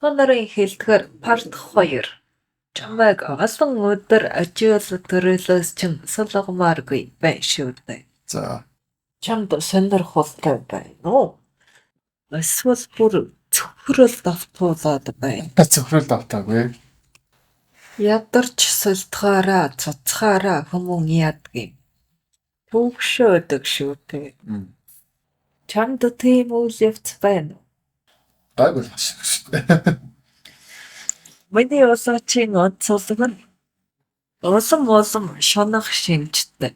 Та нарын хэлдгээр Part 2. Чамайг олон өдөр ажил төрөлөөс чинь сулгамааргүй байна шүү дээ. За. Чамд сонирхолтой байна уу? Эсвэл бүр цөхрөл давтуулаад байна. Цөхрөл давтаагүй. Ядарч сулдахаараа цуцахаараа хүмүүн яадаг юм. Түгшөөдөг шүү дээ. Чамд тийм үйл явц байна уу? Гайгүй л шүү дээ. Миний улаачийн онцлог нь улам улам шунах шинжтэй.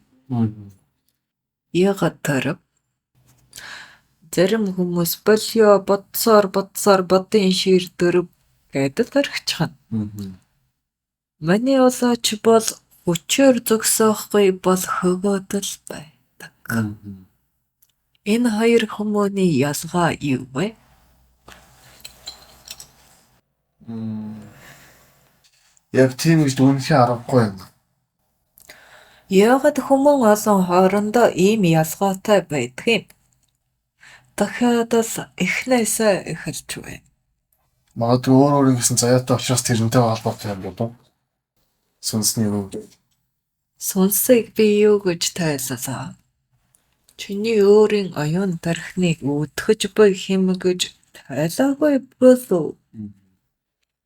Яагаад тэрв? Зарим хүмүүс болио бодсоор бодсоор бодын шир дөрөв гэдэл орхичихно. Миний улаач бол хүчээр зогсоохгүй бол хөгөөд л байдаг. Энэ хоёр хүмүүний ялгаа юу вэ? Яг тийм гэж дүгнэхийн аргагүй юм. Яагаад хүмүүн олон хоорондоо ийм ялгаатай байдаг юм? Дахиад л эхнээсээ эхэлж байна. Магадгүй өөр өөр гэсэн заяатай учраас тэрнтэй холбоотой юм болов. Сүнсний юу? Сүнсийг би юу гэж тайллаа? Чиний өөрийн оюун тархиныг үүдгэж буй хэм гэж тайлаагүй болов.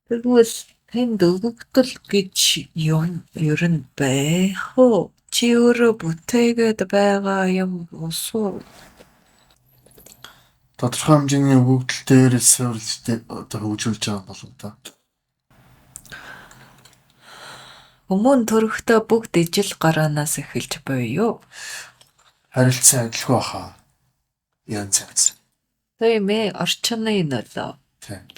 Тэгвэл тэнд өгөгдөл гэж юм ер нь байх уу? Чи өөрөө бүтээгээд байгаа юм босуу? Тодорхой хэмжээний өгөгдөл дээр суурилж одоо хөгжүүлж байгаа болов та. Хүмүүн төрөхдөө бүгд ижил гараанаас эхэлж буй юу? Харилцан адилгүй баха. Янз янз. Тийм ээ, орчны нөлөө. Тийм.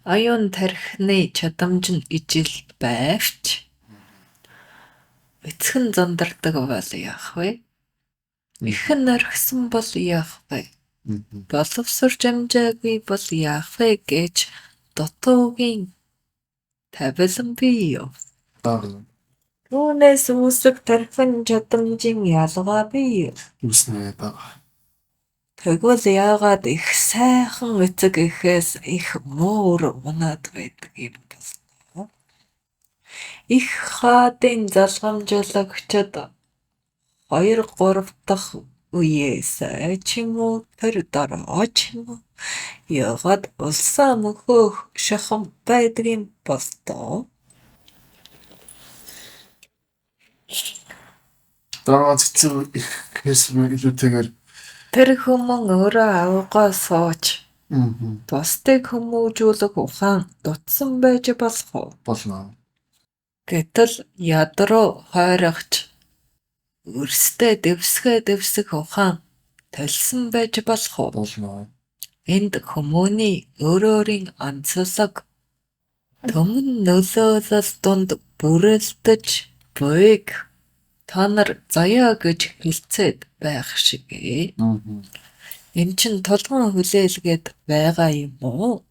Оюун тархины чадамж нь ижил байвч эцэг нь зандардаг бол яах вэ? Эх нь орхисон бол яах вэ? Боловсорч амжаагүй бол яах вэ гэж дутуугийн тавилан бий юу? Бага. Түүнээс үүсэх тархин чадамжийн ялгаа бий юу? Үүснэ бага. Тэгвэл яагаад их сайхан эцэг эхээс их муу үр унаад байдаг юм бол? Их хаадын залгамжлагчид 2 3 дахь үеэс ч юм уу тэр дараа ч юм уу яагаад улсаа мөхөөх шахам байдаг юм бол доо? Дараа цэцэг ихээс илүүтэйгээр тэр хүмүүн өөрөө авгаа сууж бусдыг хүмүүжүүлэх ухаан дутсан байж болох уу? Болно. Гэтэл ядруу хойрогч өрсдөө дэвсгээ дэвсэх ухаан толисон байж болох уу? Болно. Энд хүмүүний өөр өөрийн онцлог түмэн нөлөөлөл дунд бүрэлдэж буйг та нар заяа гэж хэлцээд байх шиг ээ. Энэ чинь тулган хүлээлгээд байгаа юм уу?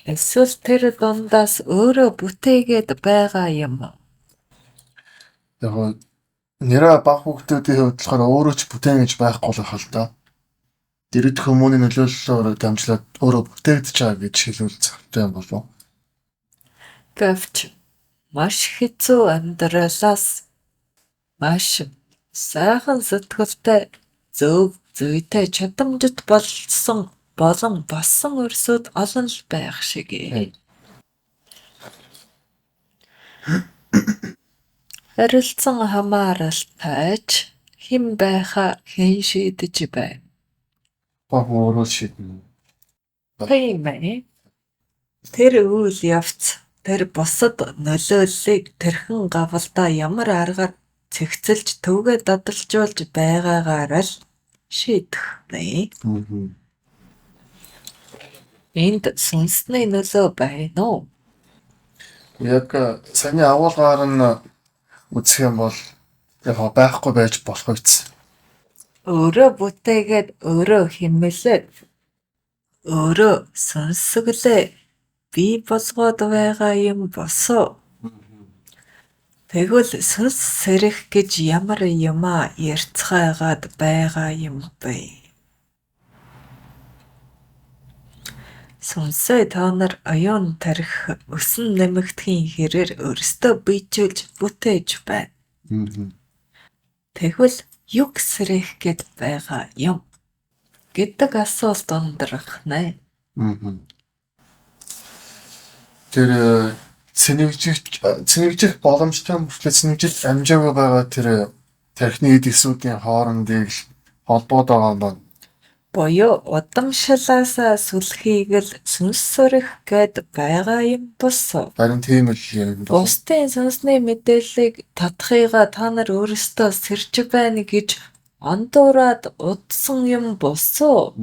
Эсвэл тэр дундаас өөрөө бүтээгээд байгаа юм уу? Яг нэрээ бага хүүхдүүдийн хувьд болохоор өөрөө ч бүтээн гэж байхгүй л байх л да. Дэрэд хүмүүний нөлөөллөөр дамжлаад өөрөө бүтээгдэж байгаа гэж хэлвэл зохимтой юм болов. Гэвч маш хэцүү амьдралаас маш сайхан сэтгэлтэй зөв зүйтэй чадамжит болсон болон болсон өрсүүд олон л байх шиг ээ. Харилцан хамааралтай ч хэн байхаа хэн шийдэж байна? Баг өөрөө шийднэ. Тийм ээ. Тэр үйл явц тэр бусад нөлөөллийг тэрхэн гавалдаа ямар аргаар цэгцэлж төвөгөө дадалжуулж байгаагаараа л шийдэх нэ. Энд сүнсний нөлөө байна уу? Яг саяны агуулгаар нь үзэх юм бол яг байхгүй байж болох үз. Өөрөө бүтээгээд өөрөө хэмнэлээд өөрөө сүнсэглээ бий болгоод байгаа юм босоо. Тэгвэл сүнс сэрэх гэж ямар юмаа ярьцгаагаад байгаа юм бэ? Сүнсээ та нар оюун тархи өсөн нэмэгдэхийн хэрээр өөрсдөө биежүүлж бүтээж байна. Тэгвэл юуг сэрээх гээд байгаа юм гэдэг асуулт ундрах нь. Тэр цэнэглэх боломжтой мөртлөө цэнэглэл амжаагүй байгаа тэр тархины эд эсүүдийн хоорондыг л холбоод байгаа юм байна. Буюу удамшлаасаа сүлхийг л сүнс сөрөх гээд байгаа юм бос уу? Харин тийм л юм болов. Бусдын сүнсний мэдээллийг татахыгаа та нар өөрсдөө сэрж байна гэж андуураад удсан юм бос уу?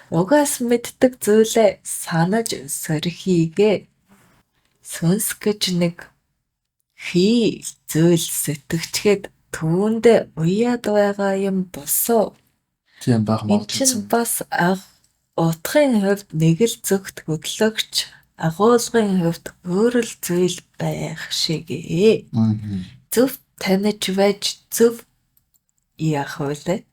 Угаас мэддэг зүйлээ санаж сөрхийгээ. Сүнс гэж нэг хий зүйл сэтгэчхээд түүндээ уяад байгаа юм бос уу? Тийм байх Энэ чинь магадлалтай. бас утгын хувьд нэг л зөвхт хөдлөгч, агуулгын хувьд өөр л зүйл байх шиг ээ. Зөв таних байж зөв яах вэ?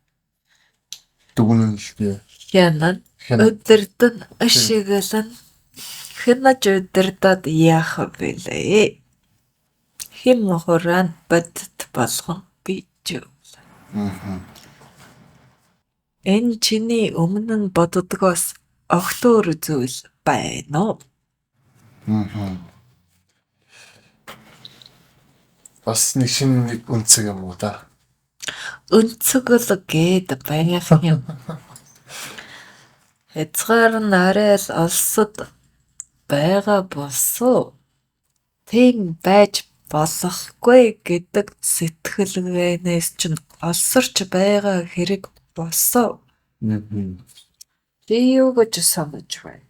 Дүгнэн л би. Хянан, Хянан. удирдан, ашиглан, хянаж удирдаад яах билээ? Хэм хураан бодит болгон биежүүл. Энэ чиний өмнө нь боддогоос огт өөр зүйл байна уу? Бас нэг шинэ нэг өнцөг юм уу да. Өнцөг л гээд байх юм. Хязгаар нь арай л олсод байгаа бос уу? Тийм байж болохгүй гэдэг сэтгэлгээнээс чинь олсорч байгаа хэрэг бос уу? Чи юу гэж санаж байна?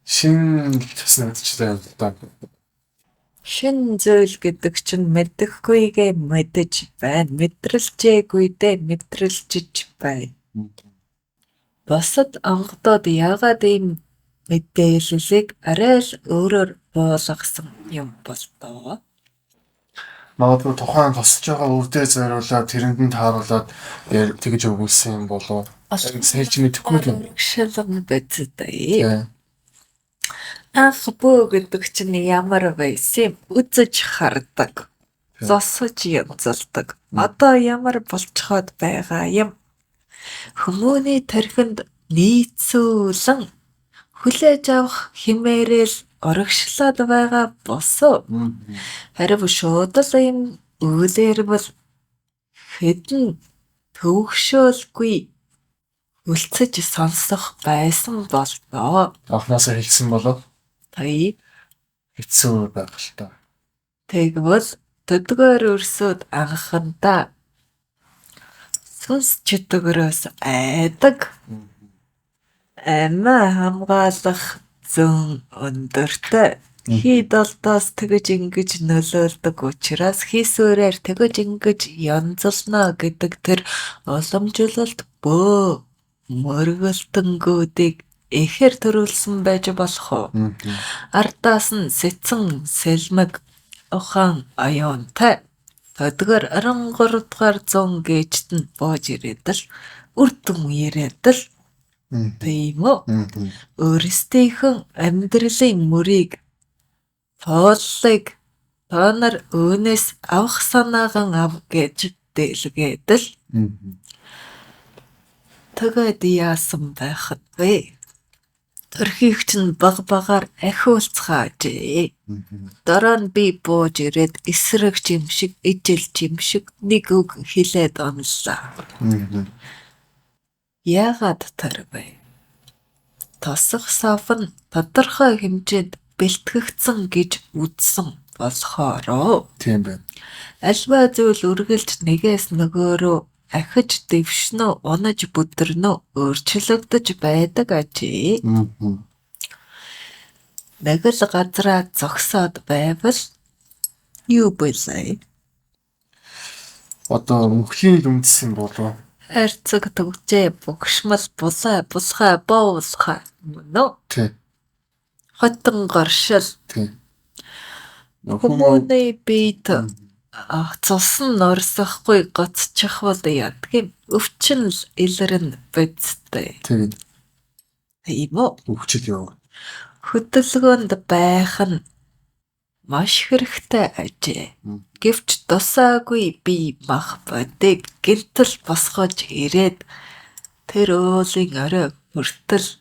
Шинэ л санагдчихлаа юм л да. Шинэ зүйл гэдэг чинь мэдэхгүйгээ мэдэж байна, мэдрэлжээгүйдээ мэдрэлжиж байна. Бусад онгодууд яагаад ийм мэдээллийг арай л өөрөөр буулгасан юм бол доо? Магадгүй тухайн тусаж байгаа өвдөө зориулаад тэрэнд нь тааруулаад тэгж өгүүлсэн юм болов. Олон Сэлж мэдэхгүй л юм. урагшилан биз дээ. Тийм. Анх бөө гэдэг чинь ямар байсан юм үзэж хардаг, зосож янзалдаг. Одоо ямар болчихоод байгаа юм? Хүмүүний тархинд нийцүүлэн хүлээж авах хэмээрээ л урагшлаад байгаа бос уу? Харин шууд л ийм өгүүлбэр хэдэн төвөгшөөлгүй хүлцэж сонсох байсан бол доо. Анхнаасаа хэлсэн болов. Тая. Хэцүү байх л та. Тэгвэл тэдгээр өрсөд анхандаа сүнс чөтгөрөөс айдаг. Амиа хамгаалах зөн өндөртэй. Хий долдоос тэгэж ингэж нөлөөлдөг учраас хий суурьаар тэгэж ингэж янзална гэдэг тэр уламжлалт бөө мөргөлтөнгүүдийг ихээр төрүүлсэн байж болох уу? Ардаас нь сэцэн сэлмэг ухаан оюунтай тэдгээр 23 дугаар зуун гээчд нь бууж ирээд л үр дүн яриад л тийм үү? Өөрсдийнхөө амьдралын мөрийг тууллыг та нар үүнээс авах санаагаа ав гэж дэлгээд л тэгээд яасан байх вэ? Төрхийг чинь бага багаар ахиулцгаажээ. Дараа нь би бууж ирээд эсрэгч юм шиг, ижилч юм шиг нэг үг хэлээд уналаа. Яагаад тэр вэ? Тосох сав нь тодорхой хэмжээнд бэлтгэгдсэн гэж үзсэн болохоороо. Тийм байна. Аливаа зүйл үргэлж нэгээс нөгөө рүү ахиж дэвшнэ үү, унаж бүдэрнэ үү өөрчлөгдөж байдаг ажээ. Нэг л газраа зогсоод байвал юу билээ? Одоо мөхлийн л үндэс юм болов. Хайрцаг түгжээ, бугшмал, булай, булхай, боовлохай мөн үү? Тийм. Хотон горшил. Тийм. Хүмүүний биед цус нь орсохгүй гоцчихвол яадаг юм. Өвчин л илэрнэ биз дээ. Тийм. Тийм үү? Хөгжил яваа. Хөдөлгөөнд байх нь маш хэрэгтэй ажээ. Гэвч тусаагүй бие махбодыг гэмтэл босгож ирээд тэр уулын орой хүртэл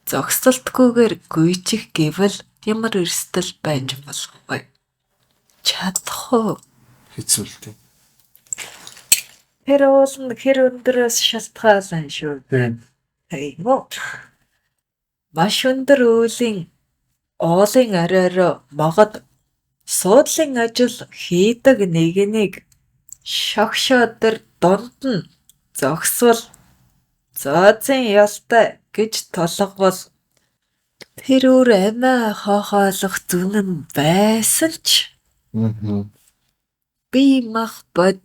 зогсолтгүйгээр гүйчих гэвэл ямар эрсдэл байж болох вэ? Чадах уу? Хэцүү л дээ. Тэр уул нь хэр өндөрөөс шалтгаална шүү. Тийм. Тийм үү? Маш өндөр уулын оройроо могод суудлын ажил хийдэг нэгнийг шогшоо тэр дунд нь зогсвол зоозын ялтай гэж тулгавал тэр үр амиа хохоолох зүн нь байсан ч бие махбод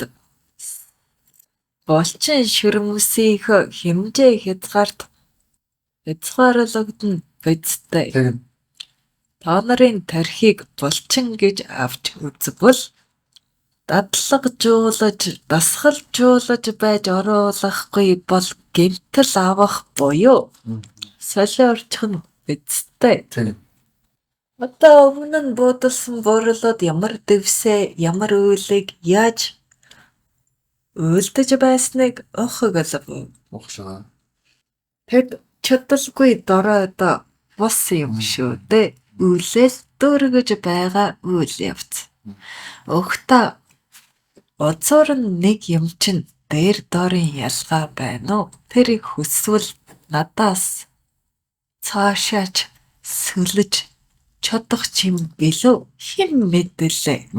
булчин шөрмөсийнхөө хэмжээ хязгаарлагдана биз дээ. Тийм. Та нарын тархиыг булчин гэж авч үзвэл дадлагжуулаж, дасгалжуулаж байж оруулахгүй бол гэмтэл авах буюу солиорчих нь биз дээ. Тийм. Одоо өмнө нь буудалсан бурлууд ямар дэвсээ, ямар үйлийг яаж уйлдаж байсныг ухаглав уу? Ухлаа. Тэд чадалгүй доройдоо бус юм шүү дээ. Үлээл дүүргэж байгаа үйл явц. Угтаа уцаар нь нэг юм чинь дээр доорын ялгаа байна уу? Тэрийг хүсвэл надаас цаашаач сөлөж чадах юм билүү? Хэн мэдэлээ?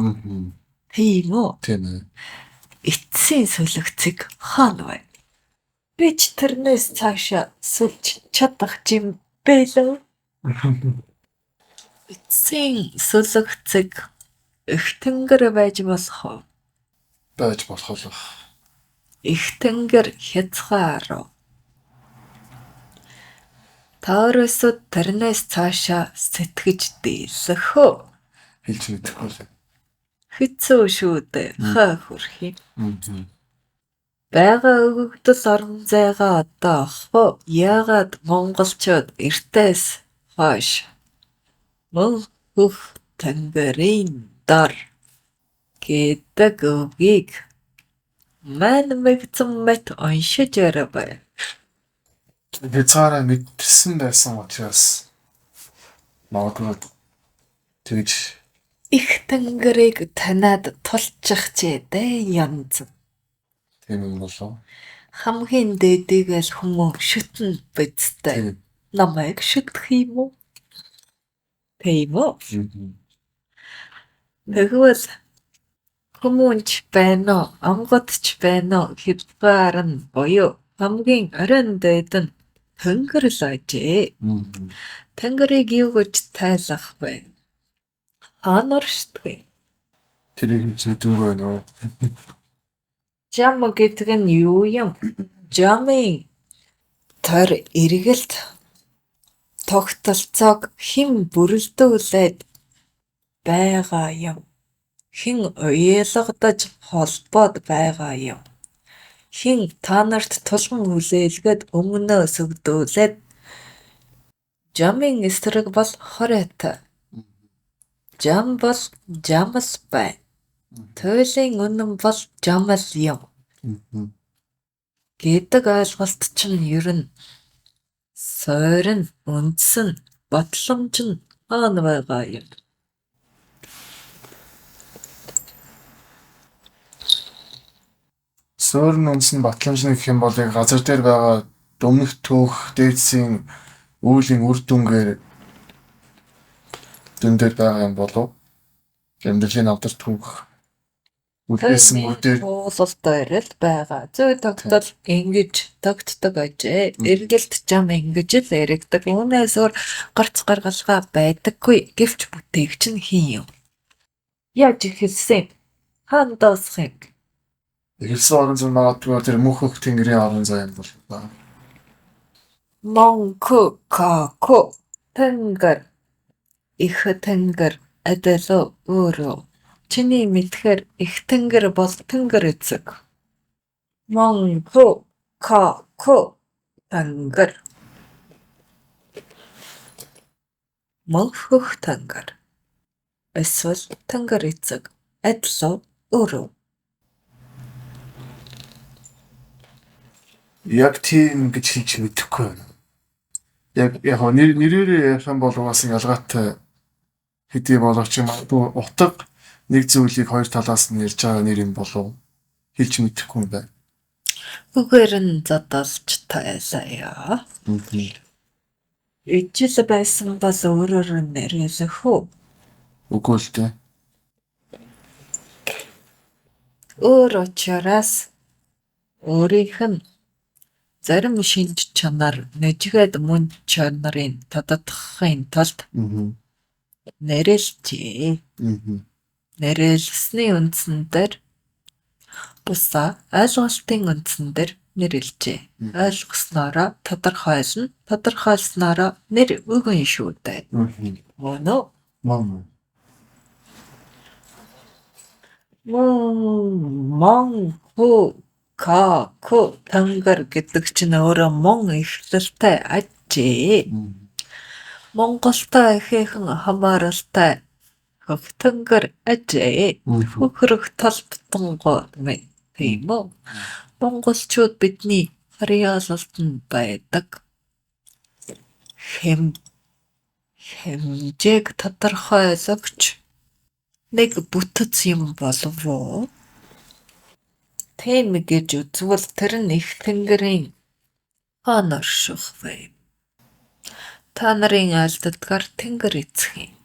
Тийм үү? Тийм ээ. Эцсийн сөлөгцөг хаана вэ? Би ч тэрнээс цаашаа сөлж чадах юм билүү? Эцсийн сөлөгцөг эх тэнгэр байж болох уу? Байж болох л. Эх тэнгэр хязгаар уу? Та өөрөөсөө тэрнээс цаашаа сэтгэж дийлэх үү? Хэлж мэдэхгүй л. Хэцүү шүү дээ. Хаа хөрхий. Байгаа өгөгдөл орон зайгаа одоо авах уу? Яагаад монголчууд эртээс хойш мөн хөх тэнгэрийн дор гэдэг үгийг мань мэгцэн мэт уншиж ирэв. Хязгаараа мэдэрсэн байсан учраас магадгүй тэгж Эх тэнгэрийг таниад тулчихжээ дээ янз. Тийм юм болов. Хамгийн дээдийг л хүмүүн шүтнэ биз дээ. Тийм. Намайг шүтэх юм уу? Тийм үү? Тэгвэл хүмүүн ч байна уу, онгод ч байна уу хязгаар нь буюу хамгийн оройн дээд нь тэнгэр л ажээ. Тэнгэрийг юу гэж тайлах вэ? Хаана оршдог вэ? Тэрийг хэлж мэдэхгүй байна уу? Жам гэдэг нь юу юм? Жамын тор эргэлт тогтолцоог хэн бүрэлдүүлээд байгаа юм? Хэн уялгадаж холбоод байгаа юм? Хэн та нарт тулган хүлээлгээд өмнөө сөгдүүлээд жамын эсрэг бол хориотой. Жам бол жам л байна. Туйлын үнэн бол жам л юм гэдэг ойлголт чинь ер нь суурь нь, үндэс нь, батламж нь хаана байгаа юм? Суурь нь, үндэс нь, батламж нь гэх юм бол яг газар дээр байгаа өмнөх түүх дээдсийн үүлийн үр дүнгээр дүн дээр байгаа юм болов? Амьдралын авдар түүх үлдээсэн үр дээр Уулал дээр л байгаа. Зүй тогтол ингэж тогтдог ажээ. Эргэлт жам ингэж л яригдаг. Үүнээс өөр гарц гаргалгаа байдаггүй. Гэвч бүтээгч нь хэн юм? Яаж эхэлсэн юм? Хаана дуусах юм? Эхэлсэн орон зай магадгүй тэр мөнх хөх тэнгэрийн орон зай юм бол та. Монко како тэнгэр их тэнгэр адил өөрөө. Чиний мэдэхээр их тэнгэр бол тэнгэр эцэг. Монко како тэнгэр. Мөн Хөх Тэнгэр. Эсвэл Тэнгэр эцэг адил уу, өөр үү? Яг тийм гэж хэлж мэдэхгүй байна. Яг нэрээрээ ярих юм бол угаасаа ялгаатай хэдий боловч магадгүй утга нэг зүйлийг хоёр талаас нь ярьж байгаа нэр юм болов хэлж мэдэхгүй юм байна. Үгээр нь зодолж тайлаа. Ижил байсан бол өөрөөр нь нэрлэх үү? Үгүй л дээ. Өөр учраас өөрийнх нь зарим шинж чанар нэжгээд мөн чанарын тодотгохын тулд нэрэлжээ. Нэрэлсэний үндсэн дээр бусаа ойлголтын үндсэн дээр нэрэлжээ. Ойлгосноороо тодорхойлно, тодорхойлсноороо нэр өгнө шүү дээ. Мөн үү? Мөн. Мөн мон хүү ка ку Тэнгэр гэдэг чинь өөрөө мөн эхлэлтэй ажээ. Монголтой ихээхэн хамааралтай Хөх Тэнгэр ажээ. Хөхрөх толботонгуй минь тийм үү? Монголчууд бидний харьяалалд нь байдаг. Хэмжээг тодорхойлогч нэг бүтэц юм болов уу? Тийм гэж үзвэл тэр нь эх тэнгэрийн хаана орших вэ? Та нарын айлддгаар тэнгэр эцгийн.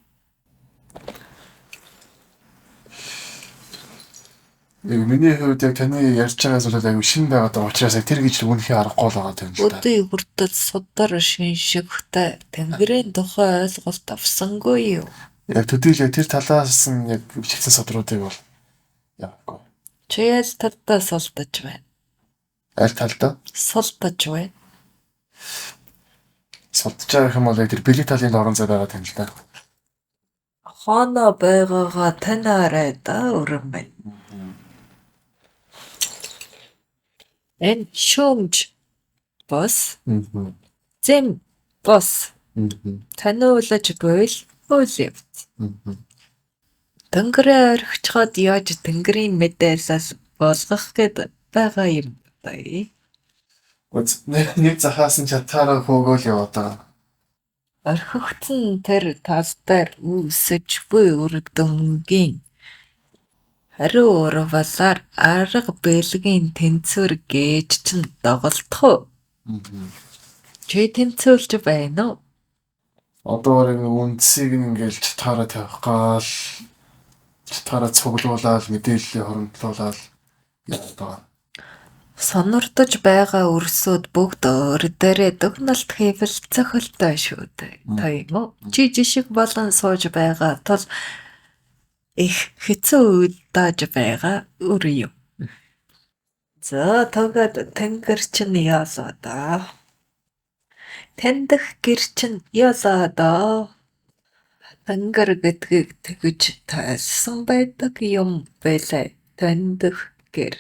Яг миний хувьд яг таны ярьж байгаа зүйлүүд аягүй шинэ байгаад байгаа учраас яг тэр гэж үнэхээр аргагүй л байгаа юм л да. Өдий хүртэл судар шиншигтэй тэнгэрийн тухай ойлголт авсангүй юу? Яг төдийл яг тэр талаас нь яг бичигдсэн судруудыг бол яагүй. Чи аль талдаа сулдаж байна? Аль талдаа? Сулдаж байна. Сулдаж байгаа юм бол яг тэр бэлэг талын орон зай байгаа юм л да. Хойноо байгаагаа танаарай даа өрөн минь. Энэ шүүмж бус, зэм бус таниулаж буй л үйл явц. Тэнгэрээ орхичхоод яаж тэнгэрийн мэдээлэл болгох гээд байгаа юм бэ? Нэг захаас нь чадхаараа хөөгөөл яваад байгаа. Орхигдсон тэр тал дээр үүсэж буй үр дүнгийн хариу урвалаар арга бэлгийн тэнцвэр гэж чинь доголдох уу? Чи тэнцвүүлж байна уу? Одоо нэг үндсийг нь ингээл чадхаараа тавих гаал чадхаараа цуглуулаад мэдээллээ хуримтлуулаад яваад байгаа. Сонордож байгаа өрсүүд бүгд өөр дээрээ дүгнэлт хийвэл цохилтой шүү дээ. Тийм үү? Чи жишиг болон сууж байгаа тул их хэцүү уйлдааж байгаа үр юм. За тэгээд тэнгэр чинь яалаа даа. Танд гэр чинь яалаа даа. Тэнгэр гэдгийг тэгж тайлсан байдаг юм билээ. Танд гэр.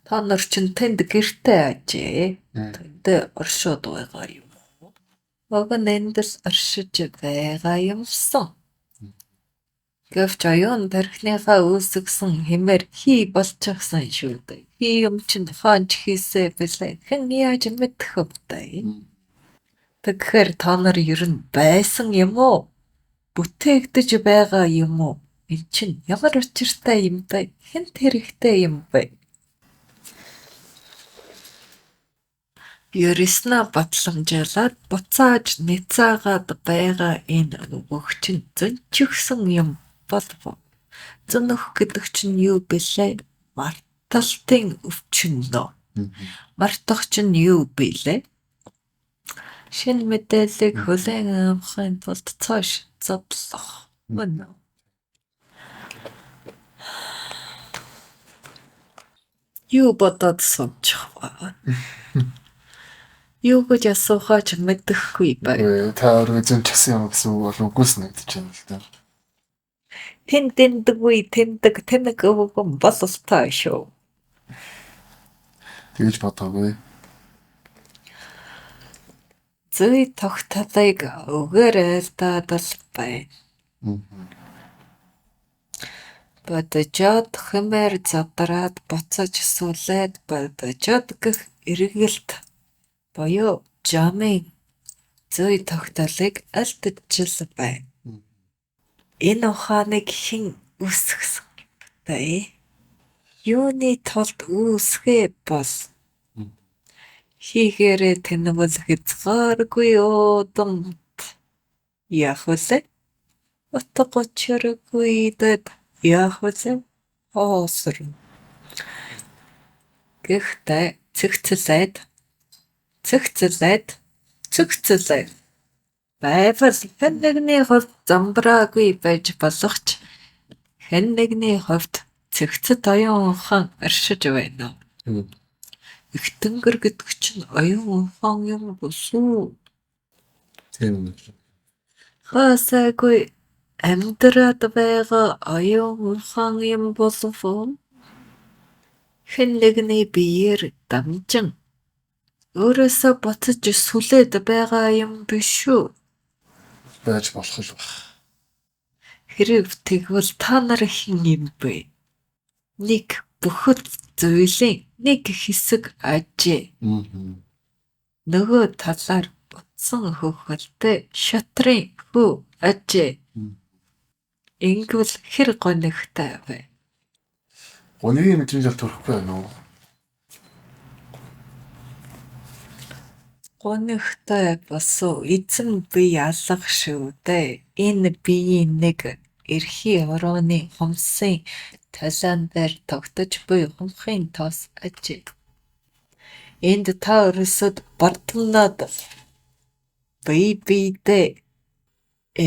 Та нар чинь тэнд гэртэй ажээ. Тэнд оршоод байгаа юм уу? Уг нь энд л оршиж байгаа юмсан. Гэвч оюун тархиныхаа үүсгэсэн хэмээр хий болчихсон шүү дээ. Хий юм чинь хаана ч хийсэй билээ. Хэн яаж мэдэх вэ? Тэгэхээр та нар ер нь байсан юм уу? Бүтээгдэж байгаа юм уу? Энэ чинь ямар учиртай юм бэ? Хэнд хэрэгтэй юм бэ? Ярьснаа батламжуулаад буцааж няцаагаад байгаа энэ үг чинь зөнчихсөн юм болов уу? Зөнөх гэдэг чинь юу билээ? Марталтын өвчин үү? Мартах чинь юу билээ? Шинэ мэдээллийг хүлээн авахын тулд цааш задлах мөн үү? Юу бодоод суучих вэ? Юу гэж асуухаа ч мэдэхгүй байна. Та өөрөө зөнчихсөн юм гэсэн үг бол үгүй санагдаж байна л да. Тэн дэндэггүй тэндэг тэнэг өвгөн бололтой шүү. Тэгэж бодоогүй. Зүй тогтолыг үгээр айлдаад л байна. Бодожоод хэмээр задраад буцаж сүлээд бодожоод гэх эргэлт буюу жамын зүй тогтолыг айлдаж л байна. Энэ ухааныг хэн үүсгэсэн юм бэ? Юуны тулд үүсгэв бол? Хийгээрээ тэнэвэл хязгааргүй уудамд яах билээ? Утга учиргүйдэд яах билээ? Хоосорно. Гэхдээ цэгцлээд, цэгцлээд, цэгцлээд байвал хэн нэгний хувьд замбраагүй байж болох ч хэн нэгний хувьд цэгцэт оюун ухаан оршиж байна уу? Эх тэнгэр гэдэг чинь оюун ухаан юм бус уу? Тийм. Хаасайгүй амьдраад байгаа оюун ухаан юм болов уу? Хэн нэгний биеэр дамжин өөрөөсөө буцаж сүлээд байгаа юм биш үү? Байж болох л байх. Хэрэв тэгвэл та нар хэн юм бэ? Нэг бүхэл зүйлийн нэг хэсэг ажээ. Нөгөө талаар утсан хөхөлтэй шатрын хүү ажээ. Ингэвэл хэр гунигтай вэ? Гунигийн мэдрэмж бол төрөхгүй байна уу? Гунигтай босуу эзэн бие алга шүү дээ. Энэ биеийн нэг эрхий орооны хумсын толион дээр тогтож буй хумхын тоос ажээ. Энд та өрсөд бардамнаад бие биедээ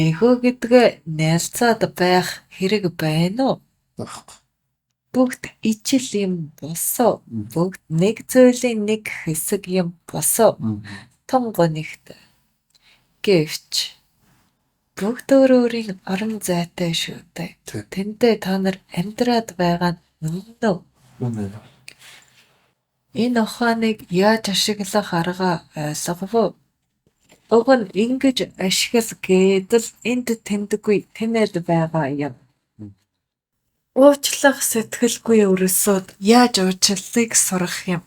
эго гэдгээ нялзаад байх хэрэг байна уу? Байхгүй. Бүгд ижил юм босуу, бүгд нэг зүйлийн нэг хэсэг юм босуу, тун гунигтай. Гэвч бүгд өөр өөрийн орон зайтай шүү дээ. Тэндээ та нар амьдраад байгаа нь үнэн үү? Үнэн. Энэ ухааныг яаж ашиглах аргаа ойлгов уу? Уг нь ингэж ашигла гээд л энд тэндгүй тэнээд байгаа юм. Уучлах сэтгэлгүй өрсүүд яаж уучлалыг сурах юм?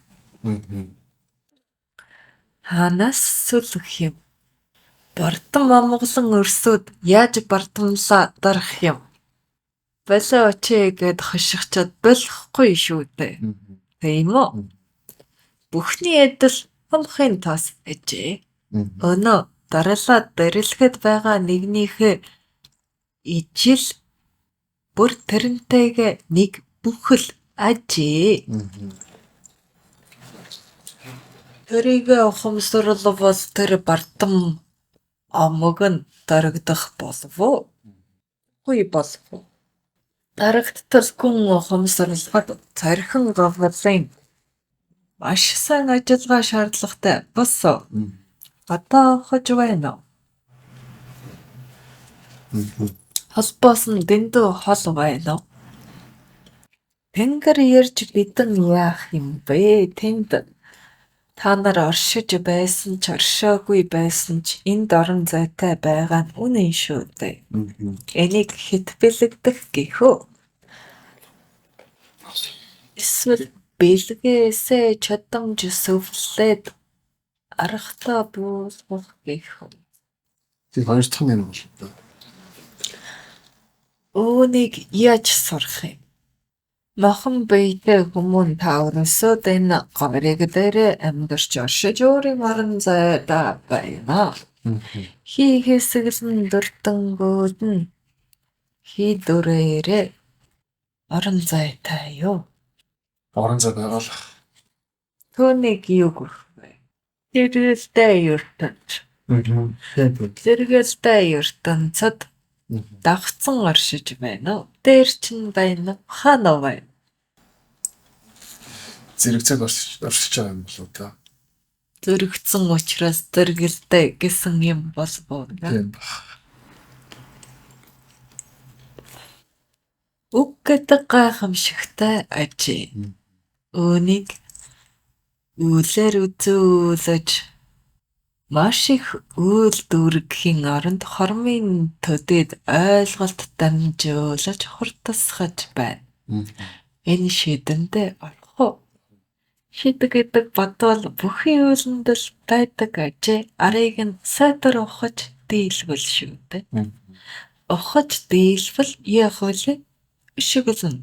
Хаанаас сүлэх юм? Бардам амгалан өрсүүд яаж бардамлаа дарах юм? Болиоч ээ гээд хошихчоод болохгүй шүү дээ. Тийм үү? Бүхний адил хумхын тоос ажээ. Өнөө дарлаад дэрэлхэд байгаа нэгнийхээ ижил бүр тэрнтэйгээ нэг бүхэл ажээ. Тэрийгээ ухамсарлавал тэр бардам омог нь дарагдах болов уу? Үгүй болов уу? Дарагдтал гүн ухамсарлахад цархин говьлын маш сайн ажиллагаа шаардлагатай босуу? Одоо ухаж байна уу? Холбоос нь дэндүү хол байна уу? Тэнгэр ярьж бидэн яах юм бэ? Тэнд та нар оршиж байсан ч оршоогүй байсан ч энд орон зайтай байгаа нь үнэн шүү дээ. Энийг хэт бэлэгдэх гэх үү? Эсвэл бэлгээсээ чадамж сүвлээд аргатай буулгах гэх үү? Тийм хоёр дахь нь юм бол доо. Үүнийг яаж сурах юм? Мохон биетэй хүмүүн та өрсөд энэ говьрыг дээрээ амьдарч оршиж өөрийн орон зайдаа байна. Хий хэсэглэн дүрдэнгүүд нь хий дүрээрээ орон зайтай юу? Орон зай байгаа л. Түүнийг юу гэх вэ? Зэргэлтэй ертөнц. Зэргэлтэй ертөнцөд давхцан оршиж байна уу? Дээр чинь байна уу? Хаана байна? Зэрэгцээд оршиж байгаа юм болов уу даа. Зөрөгцөн учраас зэргэлтэй гэсэн юм болов уу? Тийм байх. Үг гэдэг гайхамшигтай ажээ. Үүнийг үүлээр үзүүлж Маш их үйлдвэргийн оронд хормын төдийд ойлголт дамжуулж хурдасгаж байна. Энэ шидэндээ орох уу? Шид гэдэг бодвол бүхий үйлэнд л байдаг ажээ. Арыг нь сайтар ухаж дийлвэл шүү дээ. Ухаж дийлвэл яах билээ? Өшиглөнө.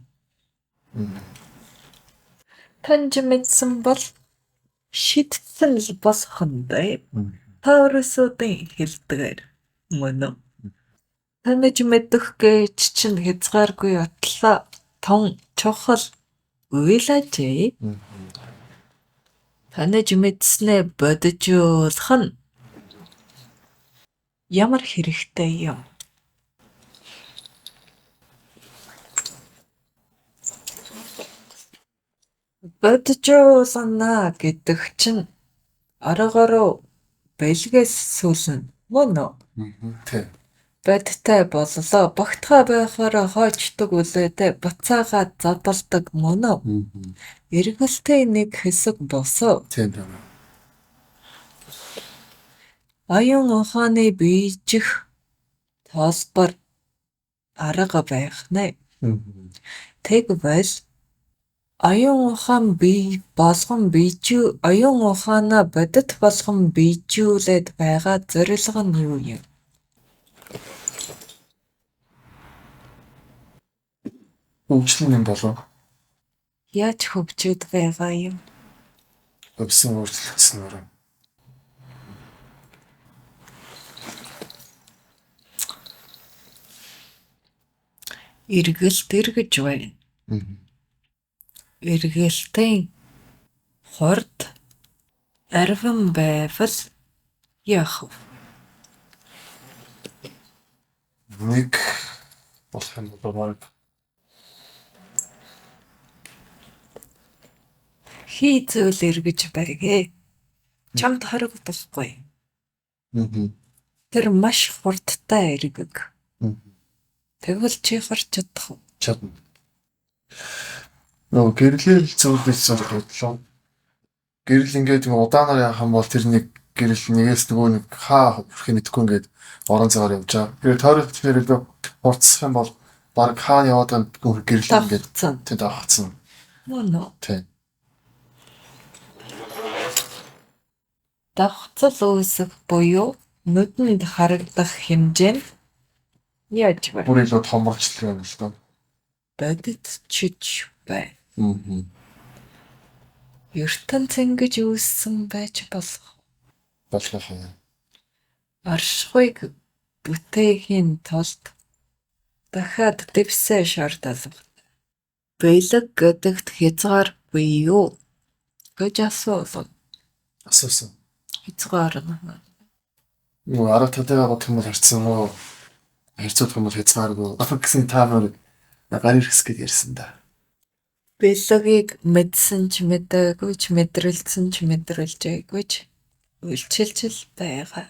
Таньж мэдсэн бол шидтэн л болох нь дээ. Таурусуудын хэлдгээр мөн үү? Таних мэдэх гэж чинь хязгааргүй отлоо тун чухал үйл ажээ. Таних мэдсэнээ бодижуулах нь ямар хэрэгтэй юм. Бодижуулна гэдэг чинь оройгороо бэлгээс сүүлнэ мөн үү? Тийм. Бодитой боллоо. Багтахай байхаараа хойчдог билээ дээ. Буцаагаад зодолдоно мөн үү? Эргэлтийн нэг хэсэг бос уу? Тийм тийм. Оюун ухааны биежих толбор арга байх нь ээ. Тэгвэл оюун ухаан бие болгон оюун ухаанаа бодит болгон биежүүлээд байгаа зорилго нь юу юм? Хөгжил юм болов. Яаж хөгжөөд байгаа юм? Хувьсан өөрчлөгдснөөр. Эргэлт эргэж байна. Эргэлтийн хурд арвин байвал яах вэ? Нэг болох юм бол бараг. Хий зүйл эргэж байг ээ. Чамд хоригдохгүй. Тэр маш хурдтай эргэг. Тэгвэл чи харж чадах уу? Чадна. Нөгөө гэрлэл зүйл гэж бодлоо. Гэрэл ингээд удаанаар явах юм бол тэр нэг гэрэл нэгээс нөгөө нэг хаа хүрэхийг мэдэхгүй ингээд орон зайгаар явж байгаа. Тэгээд тойрол тэгэхээр илүү хурцсах юм бол бараг хаана яваад байгаа мэдэхгүй гэрэл ингээд Давхцсан. Тийм давхцсан. Мөн үү? Тийм. Давхцал үүсэх буюу нүдэнд харагдах хэмжээ нь яаж вэ? Бүр илүү томорч л юм л доо. Бодитчиж байна. Ертөнц ингэж үүссэн байж болох уу? Болох юм. Оршихуйг бүтээхийн тулд дахиад дэвсээ шаардлагатай. Бэлэг гэдэгт хязгаар бий юу гэж асуулна. Асуусан. Хязгаар нь. Нөгөө арга талыгаа бодох юм бол харьцсан уу? Харьцуулах юм бол хязгааргүй. Гэсэн таамаар гар иргэс гэж ярьсан да. Бэлгийг мэдсэн ч мэдээгүй ч мэдрэлсэн ч мэдрэлжээгүй ч үйлчилж л байгаа.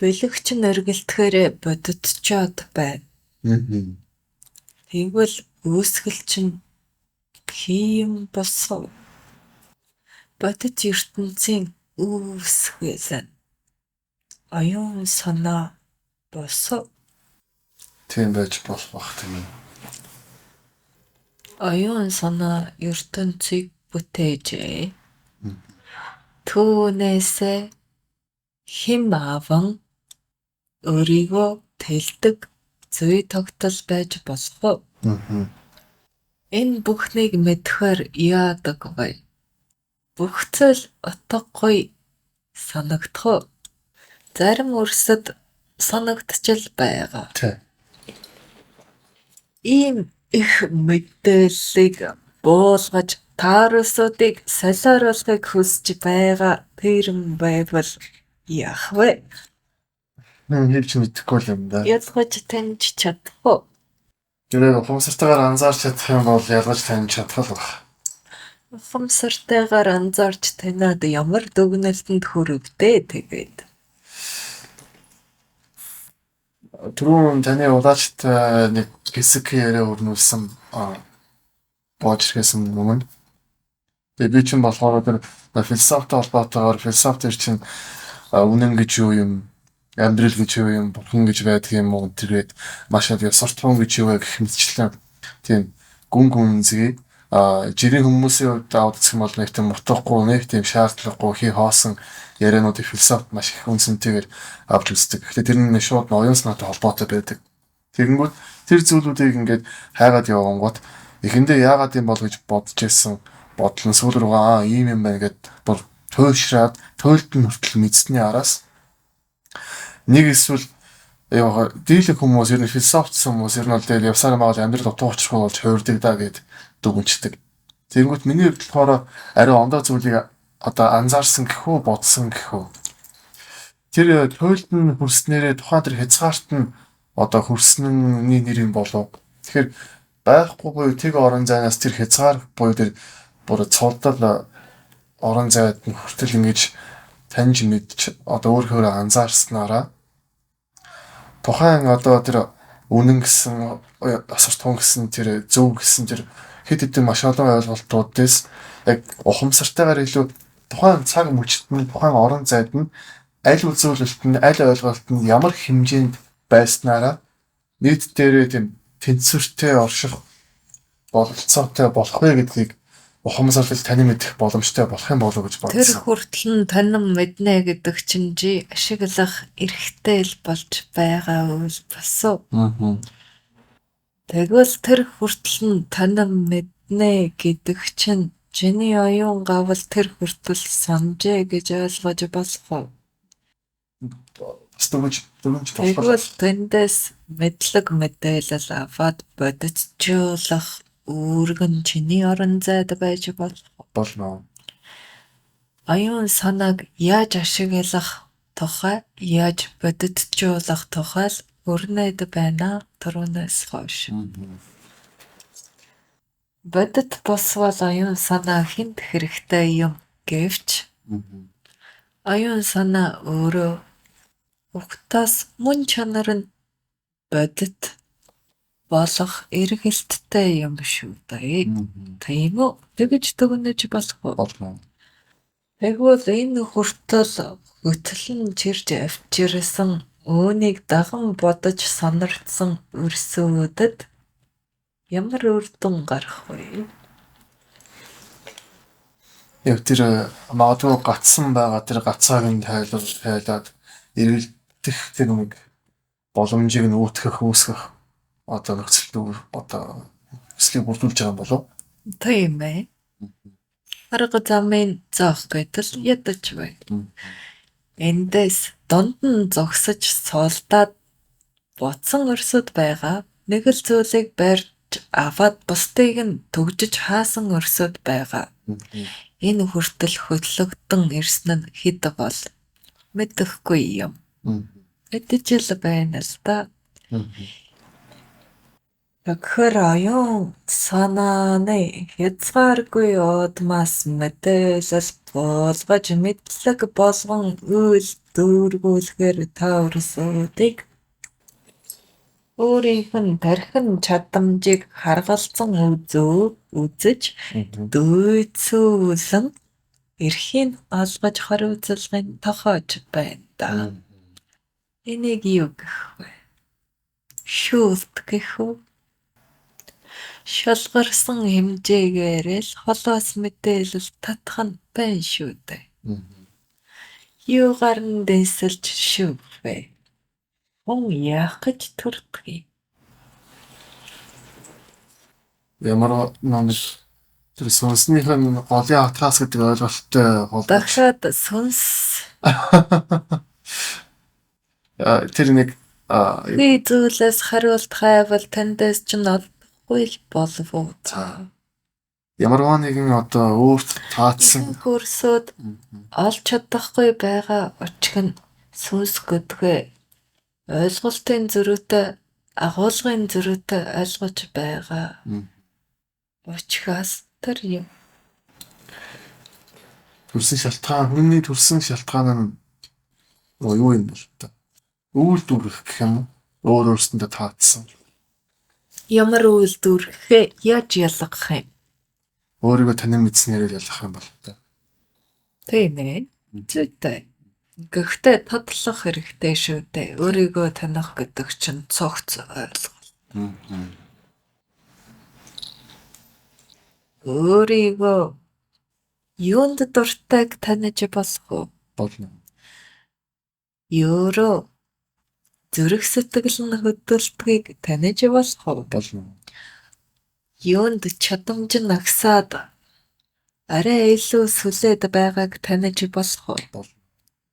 Бэлэг чинь эргэлтэхээрээ бодитчоод байна. Тэгвэл үүсгэл чинь хий юм босов? Бодит ертөнцийн үүсгэл нь оюун санаа босов? Тийм байж болох байх тийм ээ. Оюун санаа ертөнцийг бүтээжээ. Түүнээсээ хэм аван өөрийгөө тэлдэг зүй тогтол байж болох уу? Энэ бүхнийг мэдэхээр яадаг вэ? Бүх зүйл утгагүй санагдах уу? Зарим үсэд санагдаж л байгаа. Тийм. Ийм их мэдээллийг буулгаж таурасуудыг солиоруулахыг хүсэж байгаа фирм байвал яах вэ? Хэлж мэдэхгүй л юм да. Ялгаж таньж чадах уу? Тэрийг ухамсартайгаар анзаарч чадах юм бол ялгаж таньж чадах л байх. Ухамсартайгаар анзаарч таниад ямар дүгнэлтэнд хүрэх вэ тэгээд? Түрүүн таны улаачтай нэг хэсэг яриа өрнүүлсэн боож ирэхээс өмнө Тэгээ би чинь болохоор тэр философитой холбоотойгоор философи тэр чинь үнэн гэж юу юм, амьдрал гэж юу юм, бурхан гэж байдаг юм уу, тэргээд маш их суртахуун гэж юу вэ гэх мэтчлэн тийм гүн гүнзгий жирийн хүмүүсийн хувьд аваад үзэх юм бол нэг тийм утгагүй, нэг тийм шаардлагагүй хий хоосон яриануудыг философи маш их үнцэнтэйгээр авч үздэг. Гэхдээ тэр нь шууд оюун санаатай холбоотой байдаг. Тэгэнгүүт тэр зүйлүүдийг ингээд хайгаад явангууд эхэндээ яагаад юм бол гэж бодож исэн бодол нь сүүл рүүгээ аа ийм юм байна гэд бүр туйлшраад туйлд нь хүртэл мэдсэний араас нэг эсвэл яг дийлэх хүмүүс ер нь философчсан хүмүүс ер нь бол тэгэл явсаар магаал амьдрал утга учиргүй болж хуурдаг да гэд дүгнждэг. Тэгэнгүүт миний хувьд болохоор арай ондоо зүйлийг одоо анзаарсан гэх үү, бодсон гэх үү. Тэр туйлд нь хүрснээрээ тухайн тэр хязгаарт нь одоо хүрснэний нэр юм болов. Тэгэхээр байхгүй буюу тэг орон зайнаас тэр хязгаар буюу тэр бүр цулдал орон зайд нь хүртэл ингэж таньж мэдч одоо өөрөөр анзаарснараа тухайн одоо тэр үнэн гэсэн, асар гэсэн, тэр зөв гэсэн тэр хэд хэдэн маш олон ойлголтуудээс яг ухамсартайгаар илүү тухайн цаг мөчт нь, тухайн орон зайд нь аль үзүүлэлт нь, аль ойлголт нь ямар хэмжээнд байснараа нийт дээрээ тийм тэнцвэртэй орших бололцоотой болох вэ гэдгийг ухамсарлал танин мэдэх боломжтой болох юм болов уу гэж бодсон. Тэр хүртэл нь танин мэднэ гэдэг чинь чи ашиглах эрхтэй л болж байгаа үйл босуу. Тэгвэл тэр хүртэл нь танин мэднэ гэдэг чинь чиний оюун гавл тэр хүртэл санджээ гэж ойлгож болох уу? Бас дүгнж болох. Тэгвэл тэндээс мэдлэг мэдээлэл аваад бодитжуулах үүрэг нь чиний орон зайд байж болох уу? Болно. Оюун санааг яаж ашиглах тухай, яаж бодитжуулах тухай л өрнөд байна түрүүнээс хойш. Бодит бус бол оюун санаа хэнд хэрэгтэй юм гэвч оюун санаа өөрөө угтаас мөн чанар нь бодит болох эргэлттэй юм шүү дээ. Тийм үү? Тэгэж дүгнэж болох уу? Болно. Тэгвэл энэ хүртэл хөтлөн чирж авчирсан, үүнийг даган бодож сонирхсан өрсүүдэд ямар үр дүн гарах вэ? Яг тэр магадгүй гацсан байгаа тэр гацааг нь тайлаад эргэлдэх тэр нэг боломжийг нь үүтгэх, үүсгэх одоо нөхцөл одоо нөхцөлийг бүрдүүлж байгаа юм болов уу? Тийм ээ. Арга замын зоох гэдэл ядаж байна. Эндээс дунд нь зогсож сулдаад бодсон өрсөд байгаа. Нэг л зүйлийг барьж аваад бусдыг нь түгжиж хаасан өрсөд байгаа. Энэ хүртэл хөдлөгдөн ирсэн нь хэд бол мэдэхгүй юм. Мэдэж л байна л да. Тэгэхээр оюун санааны хязгааргүй удмаас мэдээлэл буулгаж мэдлэг болгон үйл дүүргүүлэхээр та өрсүүдийг өөрийнх нь тархин чадамжийг харгалзан үзэж дүйцүүлэн эрхийг олгож хариуцлагыг тохиож байна да. Энийг юу гэх вэ? Шүүлт гэх үү? Шалгарсан хэмжээгээр л холоос мэдээлэл татах нь байна шүү дээ. Юугаар нь дэнсэлж шүүх вэ? Хүн яах гэж төрдөг юм? Ямар нэг тэр сүнснийх нь голын хатгаас гэдэг ойлголттой холбож. Дахиад сүнс. Тэр нэг би зүйлээс хариулт хайвал таньдаас чинь олдохгүй л болов уу? Ямарваа нэгэн одоо өөрт таацсан хөрсөд олж чадахгүй байгаа учиг нь сүнс гэдгээ ойлголтын зөрүүтэй, агуулгын зөрүүтэй ойлгож байгаа. Учираас тэр юм. Төрсэн шалтгаан, хүний төрсэн шалтгаан нь юу юм бол та? Үйл дүүрэх гэх юм уу? Өөр өөрсөндөө таацсан. Ямар үйл дүүрэхээ яаж ялгах юм? Өөрийгөө танин мэдснээрээ ялах юм бол та. Тийм ээ. Зүйтэй. Гэхдээ тодлох хэрэгтэй шүү дээ. Өөрийгөө таних гэдэг чинь цогц ойлголт. Өөрийгөө юунд дуртайг таних болох уу? Болно. Өөрөө зүрх сэтгэл нь хөдөлдгийг таних болох уу? Болно. Юунд чадамж нь агсаад арай илүү сүлээд байгааг таних болох уу? Болно.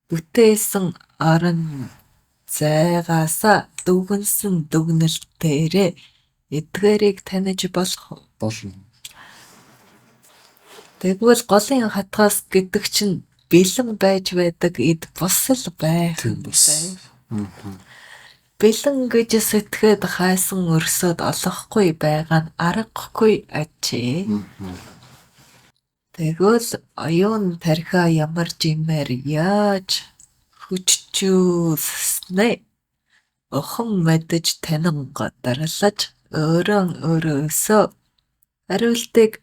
Бүтээсэн орон зайгаасаа дүгнэсэн дүгнэлтээрээ эдгээрийг таних болох уу? Болно. Тэгвэл голын хатгаас гэдэг чинь бэлэн байж байдаг эд бус л байх Тийм юм бус. дээ. Бэлэн гэж сэтгээд хайсан өрсөд олохгүй байгаа нь аргагүй ажээ. Тэгвэл оюун тархиа ямар жимээр яаж хүчжүүлснээ ухам мэдэж танин гадарлаж өөрөө өөрөөсөө хариултыг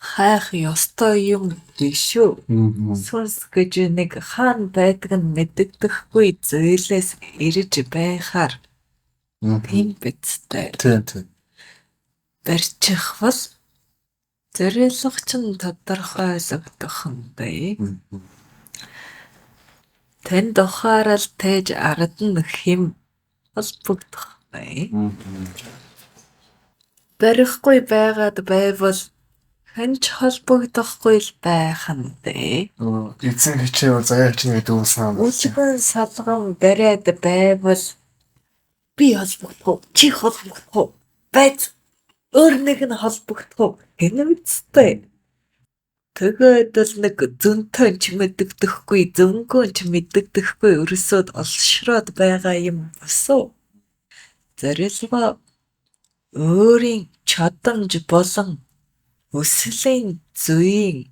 хайх ёстой юм биш үү? Сүнс гэж нэг хаана байдаг нь мэдэгдэхгүй зүйлээс ирж байхаар тийм биз дээ. Тийм тийм. Барьчихвал зорилго чинь тодорхойлогдох нь дээ. Танд ухаарал тээж ард нь хэм холбогдох нь. Барихгүй байгаад байвал хэн ч холбогдохгүй л байх нь дээ. Эзэн хичээвэл заяа хичнэ гэдэг үг санаанд орсон. Үлгэн салган бариад байвал би холбогдох уу? Чи холбогдох уу? Байц өөр нэг нь холбогдох уу? Гэнэ үсттэй. Тэгээд л нэг зөнтөн ч мэдэгдэхгүй, зөнгөн ч мэдэгдэхгүй өрсөд олшроод байгаа юм босуу. Зорилгоо өөрийн чадамж болон өсөлийн зүйн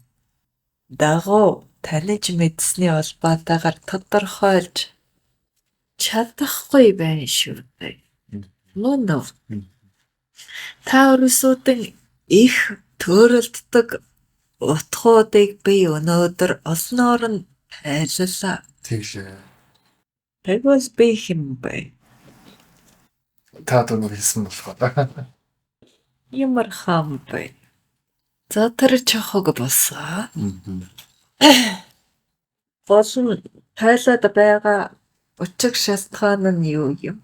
дагуу таних мэдсэний холбоотойгоор тодорхойлж чадахгүй байна шүү дээ. Мөн үү? Та өрсүүдэн их төөрөлддөг утгуудыг би өнөөдөр олноор нь тайллаа. Тэглээ. Тэгвэл би хэн бэ? Та дөрөв хэлсэн болохоор. Ямар хаан бэ? За тэр чохог босоо. Гол нь тайлаад байгаа учир шалтгаан нь юу юм?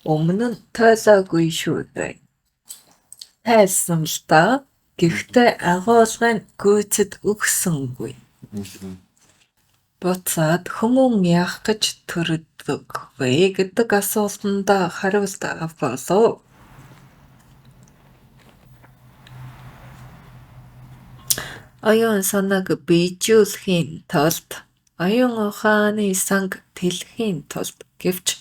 Өмнө нь тойлоогүй шүү дээ. Тайлсан л даа. Гэхдээ агуулгын гүйцэд өгсөнгүй. Буцаад хүмүүн яах гэж төрдөг вэ гэдэг асуултандаа хариулт авлаа. Оюун санааг биежүүлэхийн тулд оюун ухааны санг тэлэхийн тулд гэвч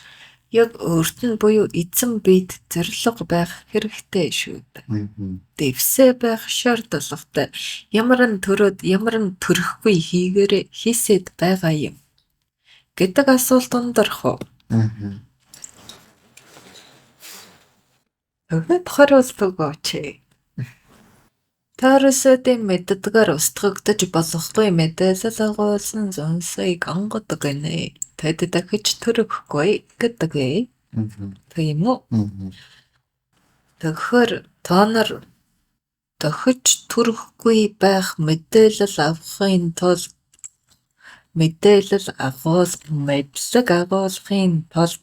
яг өөрт нь буюу эзэн биед зорилго байх хэрэгтэй шүү дээ. Дэвсээ байх шаардлагатай. Ямар нь төрөөд ямар нь төрөхгүй хийгээрээ хийсэд байгаа юм гэдэг асуулт ундрах уу? Тэгэд хариулт өгөөч. Таарсадын мэддгээр устгагдаж болохгүй мэдээлэл агуулсан сүнсийг онгодог гэнэ. Тэд дахиж төрөхгүй гэдэг ээ. Тийм үү? Тэгэхээр та нар дахиж төрөхгүй байх мэдээлэл авахын тулд мэдээлэл агуул мэдлэг агуулахын тулд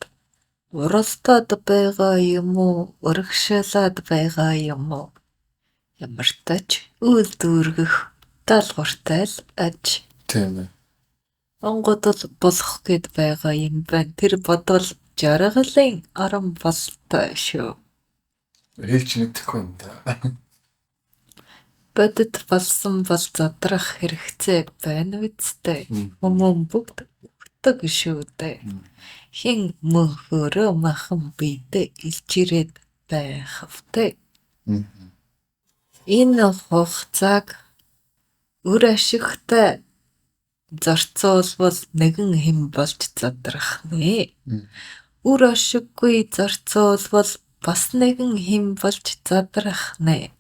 уралдаад байгаа юм уу? Урагшаалаад байгаа юм уу? Ямартай ч үйл дүүргэх даалгавартай л аж. Тийм ээ. Онгодол болох гээд байгаа юм байна. Тэр бодвол жаргалын орон болтой шүү. Хэлж мэдэхгүй юм да. Бодит болсон бол задрах хэрэгцээ байна үсттэй. Хүмүүн бүгд үхдэг шүү дээ. Хэн мөнхөөрөө махан биедээ илж ирээд байх вэ? Энэ хугацааг үр ашигтай зарцуулбал нэгэн хэн болж задрах нэ. Үр ашиггүй зарцуулбал бас нэгэн хэн болж задрах нэ.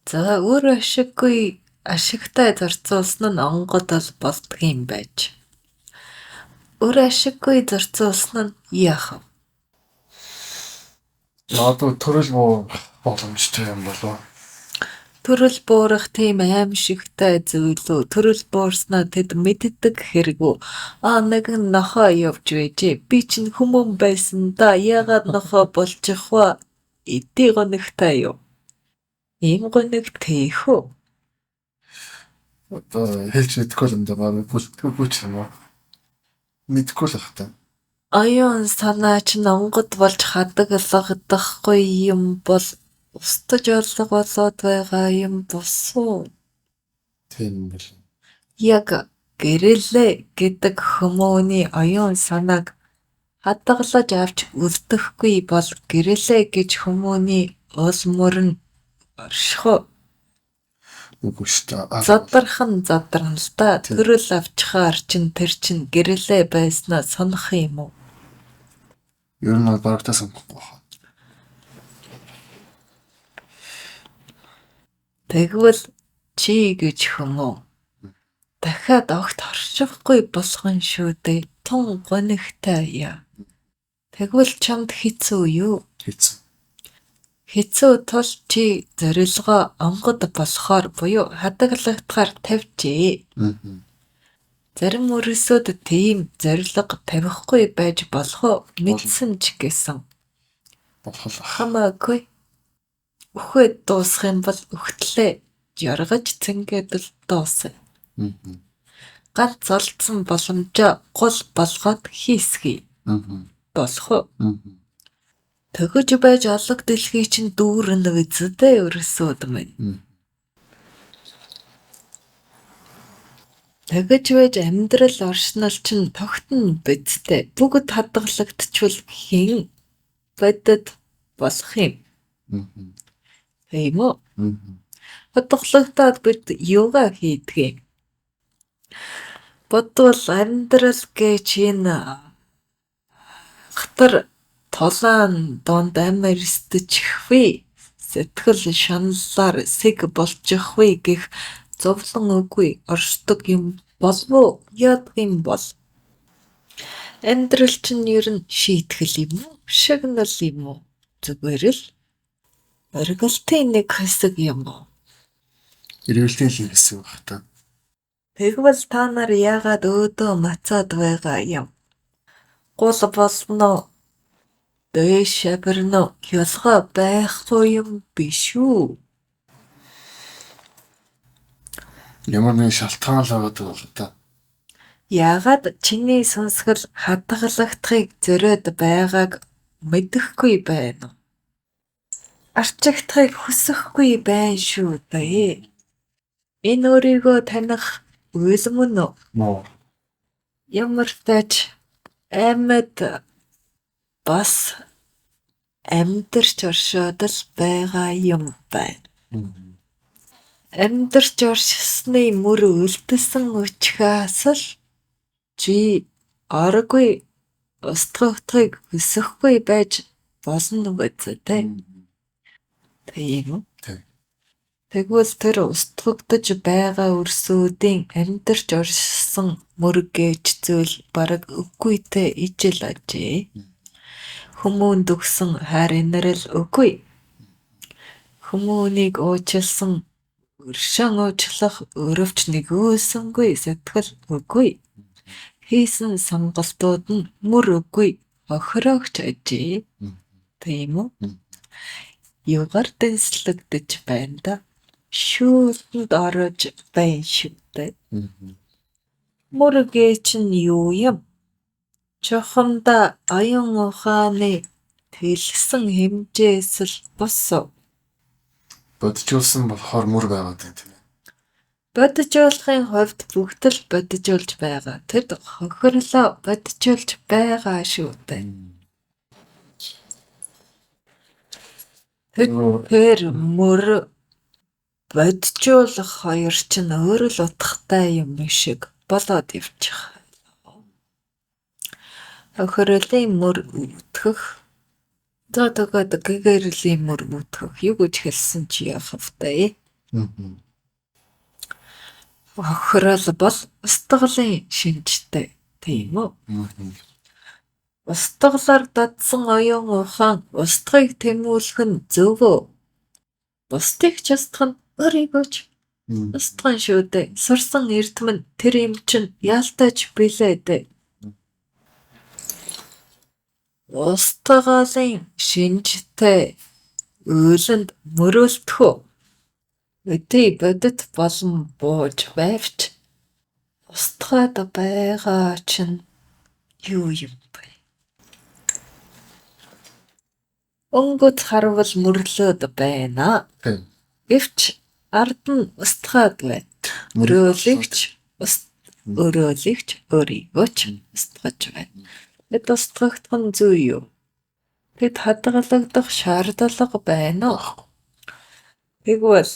За, өөр ашиггүй ашигтай зарцуулсан нь онгод л болдгийм байж. Өөр ашиггүй зарцуулсан нь яах вэ? Магадгүй төрөл буурах боломжтой юм болов уу? Төрөл буурах тийм аймшигтай зүйл үү? Төрөл буурснаа тэд мэддэг хэрэг үү? Аа, нэгэн нохой явж байжээ. Би чинь хүмүүн байсан даа. Яагаад нохой болчих вэ? Эдийн гунигтай юу? Ийм гуниг тийх үү? Одоо хэлж мэдэхгүй юм даа, бараг бүлтгэхгүй ч юм уу. Мэдэхгүй л байх даа. Оюун санаа чинь онгод болж хадгалагдахгүй юм бол устж алга болоод байгаа юм бус уу? Тийм бол. Яг гэрлээ гэдэг хүмүүний оюун санааг хадгалаж авч үлдэхгүй бол гэрлээ гэж хүмүүний ул мөр нь орших уу? Үгүй шүү дээ. Алга. Задрах нь задарна л даа. Тийм. Төрөл авчихаар чинь тэр чинь гэрлээ байснаа санах юм уу? Ер нь бол барагтаа санахгүй байна. Тэгвэл чи гэж хүмүүн дахиад огт оршихгүй болох нь шүү дээ. Тун гунигтай яа. Тэгвэл чамд хэцүү юу? Хэцүү. Хэцүү тул чи зорилгоо онгод болохоор буюу хадгалагдахаар тавьжээ. Зарим мөрөөсөд тийм зорилго тавихгүй байж болох уу? Мэдсэн ч гэсэн. Болох л байх. Хамаагүй. Үхээд дуусах юм бол үхтлээ жаргаж цэнгээд л дуусна. Ганц олдсон боломжоо гол болгоод хийсгэе. Болох уу? Тэгэж байж алаг дэлхий чинь дүүрнэ биз дээ өрсөөд минь. Тэгэж байж амьдрал оршнол чинь тогтно биз дээ. Бүгд хадгалагдчихвал хэн бодит болох юм. Тийм үү? Хадгалагдаад бид юугаа хийдэг юм? Бодвол амьдрал гэж энэ хатар тулаан дунд амь эрсдэчихвээ. Сэтгэл шаналлаар сэг болчихвээ гэх зовлон үгүй оршдог юм болов уу? Яадаг юм бол? Амьдрал чинь ер нь шийтгэл юм уу? Шагнал юм уу? Зүгээр л оргилтын нэг хэсэг юм уу? Эргэлтийн л хэсэг байх даа. Тэгвэл та нар яагаад өөдөө мацаад байгаа юм? Гул болно уу? Дээш шаварна уу? Ялгаа байхгүй юм биш үү? Ямар нэгэн шалтгаан л байгаа даа л даа. Яагаад чиний сүнсгэл хадгалагдахыг зориод байгааг мэдэхгүй байна уу? Арчигдахыг хүсэхгүй байна шүү дээ. Энэ өөрийгөө таних үйл мөн үү? Муу. Ямартай ч амьд бас амьдарч оршоод л байгаа юм байна. Амьдарч оршсоны мөр үлдсэн учраас л чи оргүй устгагдахыг хүсэхгүй байж болно биз дээ. Тийм үү? Тийм. Тэгвэл тэр устгагдаж байгаа өрсүүдийн амьдарч оршсон мөр гэж зүйл бараг үгүйтэй ижил ажээ. Хүмүүнд өгсөн хайр инрэл үгүй. Хүмүүнийг уучласан өршөөн уучлах өрөвч нигүүлсэнгүй сэтгэл үгүй. Хийсэн сонголтууд нь мөр үгүй хохироогч ажээ. Тийм үү? Юугаар дэнслэгдэж байна даа? Шүүлтэнд орож байна шүү дээ. Мөр гэж нь юу юм? Чухамдаа оюун ухааны тэлсэн хэмжээс л бус уу? Бодижуулсан болохоор мөр байгаад байна тийм ээ. Бодижуулахын хувьд бүгд л бодижуулж байгаа. Тэд хохирлоо бодижуулж байгаа шүү дээ. Тэр мөр бодижуулах хоёр чинь өөр л утгатай юм шиг болоод явчих. Хохирлын мөр өвтгөх. За тэгээд гэгэрлийн мөр өвтгөх юу гэж хэлсэн чи яах вэ? Хохирол бол устгалын шинжтэй, тийм үү? Устгалаар дадсан оюун ухаан устгахыг тэмүүлэх нь зөв үү? Бусдыг ч устгана, өөрийгөө ч устгана шүү дээ. Сурсан эрдэм нь тэр юм чинь яалтай ч билээ дээ. Устгалын шинжтэй уйланд мөрөөлдөх үү? Өдий бодит болон бууж байвч устгаад байгаа чинь юу юм бэ? Өнгөц харвал мөрлөөд байна. Гэвч ард нь устгаад байна. Өрөөлийг ч өөрийгөө ч устгаж байна. Тэд устгагдах нь зүй юу? Тэд хадгалагдах шаардлага байна уу? Тэгвэл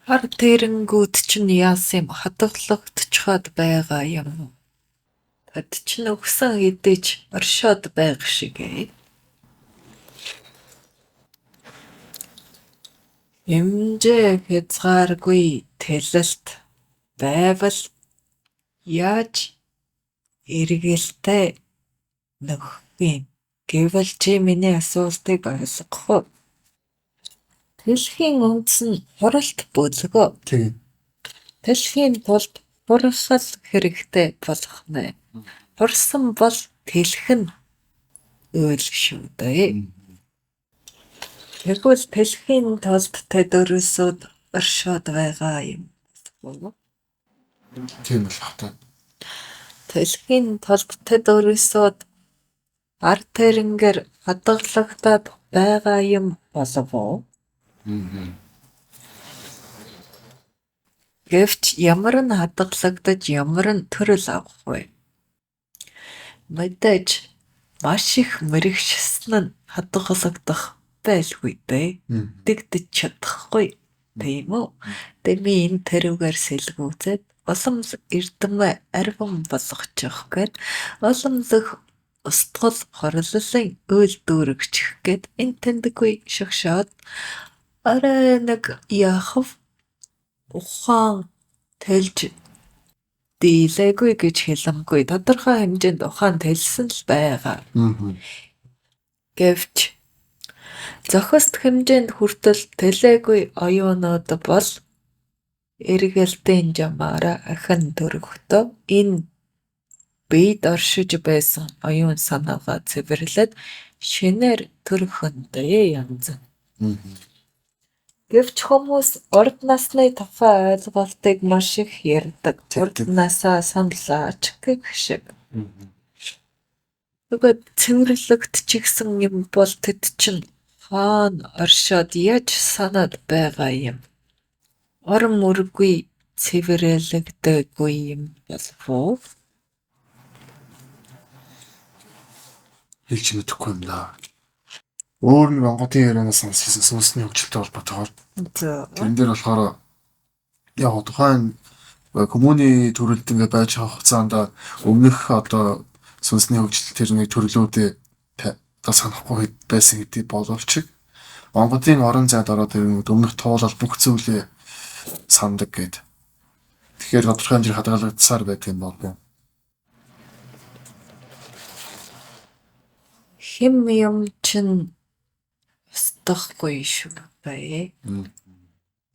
хар тэрэнгүүд чинь яасан юм, хадгалагдчихаад байгаа юм уу? Тэд чинь өгсөн хэдий ч оршоод байх шиг ээ. Хэмжээ хязгааргүй тэлэлт байвал яаж эргэлтээ нөхөх юм гэвэл чи миний асуултыг ойлгох уу? Тэлэхийн үндэс нь хуралт бөлөгөө. Тэлэхийн тулд хурах л хэрэгтэй болох нь. Хурсан бол тэлэх нь уйл шүү дээ. Тэгвэл тэлэхийн тулд тэд ерөөсөө оршоод байгаа юм болов уу? Тийм болох та. Тэлэхийн тулд тэд ерөөсөө ар тэрнгээр хадгалагдаад байгаа юм болов уу? Гэвч ямар нь хадгалагдаж, ямар нь төрөл авах вэ? Мэдээж маш их мэрэгшсэн нь хадгалагдах байлгүй дээ. Дэгдэж чадахгүй, тийм үү? Дэмий энэ тэрүүгээр сэлгүүцээд улам л эрдэмээ арвин болгочих гээд улам л их устгал хорлолын уйл дүүргэчих гээд энэ тэндгүй шогшоод арай нэг яах вэ? Ухаан тэлж дийлээгүй гэж хэлэмгүй тодорхой хэмжээнд ухаан тэлсэн л байгаа. Гэвч зохист хэмжээнд хүртэл тэлээгүй оюунууд бол эргэлтийн жамаараа ахин төрөхдөө энэ биед оршиж байсан оюун санаагаа цэвэрлээд шинээр төрөх нь дээ янз. Гэвч хүмүүс урд насны тухай ойлголтыг маш их ярьдаг. Урд насаа саналаа ч гэх шиг. Тэгээд цэвэрлэгдчихсэн юм бол тэд чинь хаана оршоод яаж санаад байгаа юм? Орон мөргүй цэвэрлэгдээгүй юм болов уу? Хэлж мэдэхгүй юм даа. Өөр нэг онгодын ярианаас сонссон сүнсний хөгжилтэй холбоотойгоор. Тэрэн дээр болохоор яг тухайн коммуны төрөлд ингээд байж байгаа хугацаанд өмнөх одоо сүнсний хөгжил тэр нэг төрлүүдээ одоо санахгүй байсан гэдэг боловч онгодын орон зайд ороод ирэнгүүт өмнөх туулал бүх зүйлээ сандаг гээд. Тэгэхээр тодорхой хэмжээгээр хадгалагдсаар байдаг юм болов. Хэм юм чинь устдахгүй шүү дээ.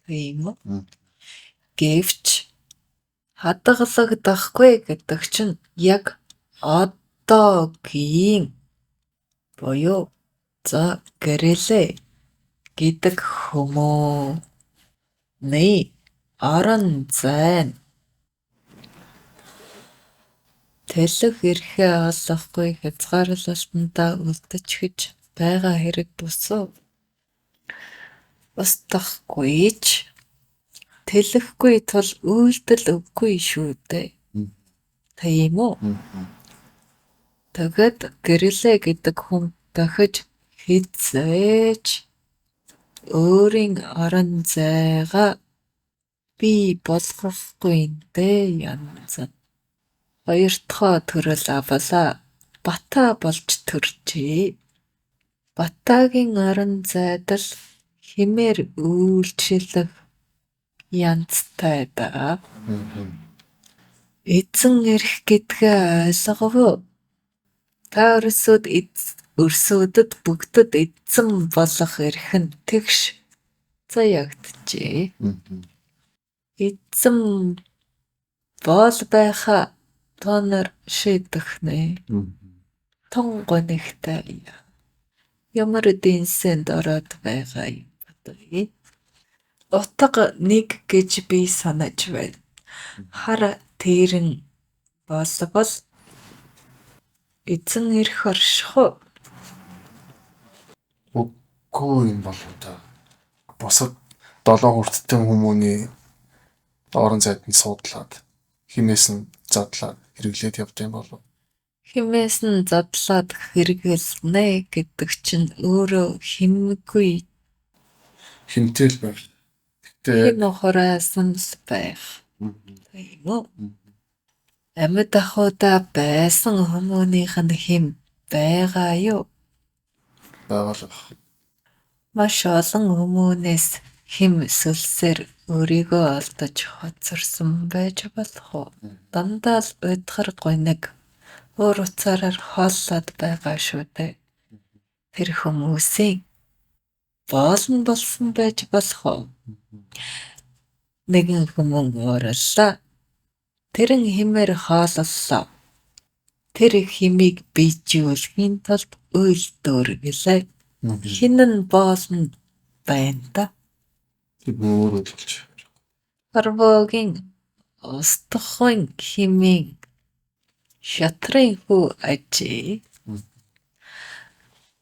Тийм үү? Гэвч хадгалагдахгүй гэдэг чинь яг одоогийн буюу за гэрэлээ гэдэг хүмүүний орон зай нь тэлэх эрхээ олохгүй хязгаарлалтандаа үлдчихэж байгаа хэрэг бус уу? Устдахгүй ч тэлэхгүй тул үйлдэл үгүй шүү дээ. Тийм үү? Тэгээд гэрэлээ гэдэг хүн дахиж хэзээ ч өөрийн орон зайгаа бий болгохгүй нь дээ янз нь. Хоёр дахь төрөл авлаа. Батаа болж төржээ. Батаагийн орон зайд л хэмээр үйлчлэх Янзтай даа. Эзэн эрх гэдгээ ойлгов уу? Та өрсүүдэд бүгдэд эзэн болох эрх нь тэгш заяагджээ. Эзэн боол байхаа та нар шийдэх нь. Тун гунигтай юм. Ямар дэнсэнд ороод байгаа юм бэ? Утга нэг гэж би санаж байна. Хар тэрэн болбол эзэн эрх орших уу? Үгүй юм болов даа. Бусад долоон хүртэн хүмүүний орон зайд нь суудлаад хэмээс нь задлаад хэрэглээд явдаг юм болов. Хэмээс нь задлаад хэрэглэнэ гэдэг чинь өөрөө хэмгүй. Хэмтэй л байх. Гэхдээ Хэм хураасан л байх. Тийм үү? Амьд ахуйдаа байсан хүмүүнийх нь хэм байгаа юу? Байгаа л байх. Маш олон хүмүүнээс хэм сөлсөөр өөрийгөө алдаж хоцорсон байж болох уу? Дандаа л уйдгар гуниг, уур уцаараар хооллоод байгаа шүү дээ. Тэр хүмүүсийн боол нь болсон байж болох уу? Нэгэн хүмүүн уурлаа. Тэрэн хэмээр хооллолоо. Тэр хэмийг биежүүлэхийн тулд үйлдвэрлэлээ. Хэн нь боол нь байна даа? Тэр өөрөө л болж. Хорвоогийн устдахуйн хэмээн шатрын хүү ажээ.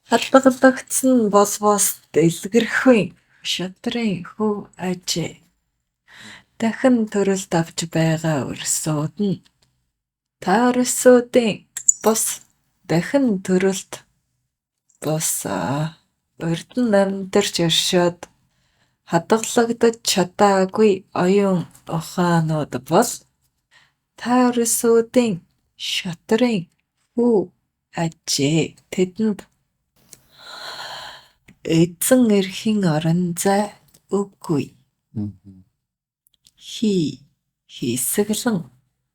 Хадгалагдсан болвоос дэлгэрэхүйн шатрын хүү ажээ. Дахин төрөлт авч байгаа өрсүүд нь та өрсүүдийн бус дахин төрөлт бус урд нь амьдарч оршоод хадгалагдаж чадаагүй оюун ухаанууд бол та өрсүүдийн шатрын хүү ажээ. Тэдэнд эзэн эрхийн орон зай үгүй. Хий хийсгэлэн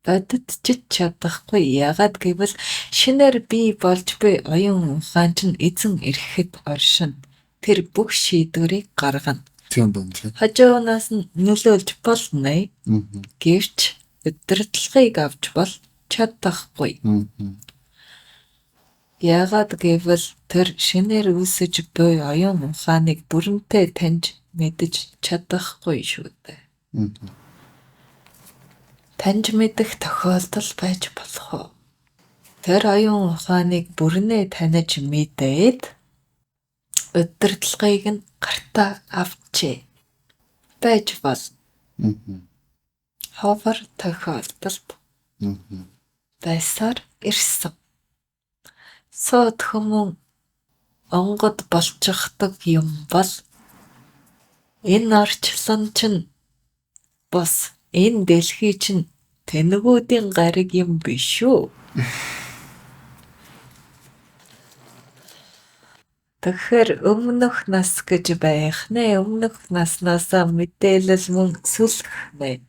бодит ч чадахгүй. Яагаад гэвэл шинээр бий болж буй оюун ухаан чинь эзэн эрхэд оршино. Тэр бүх шийдвэрийг гаргана. Тийм байна тийм. Хажуунаас нь нөлөөлж болно. Гэвч удирдлагыг авч бол чадахгүй. Яагаад гэвэл тэр шинээр үүсэж буй оюун ухааныг бүрэнтэй таньж мэдэж чадахгүй шүү дээ. Таньж мэдэх тохиолдол байж болох уу? Тэр оюун ухааныг бүрэнээ таних мэдээд удирдлагыг нь гартаа авчээ. Байж болно. Ховор тохиолдолд байсаар ирсэн. Сууд хүмүүн онгод болчихдог юм бол энэ орчлон чинь бус энэ дэлхий чинь тэнэгүүдийн гариг юм биш үү? Тэгэхээр өмнөх нас гэж байх нь. Өмнөх наснаасаа мэдээлэл мөн сүлэх нь.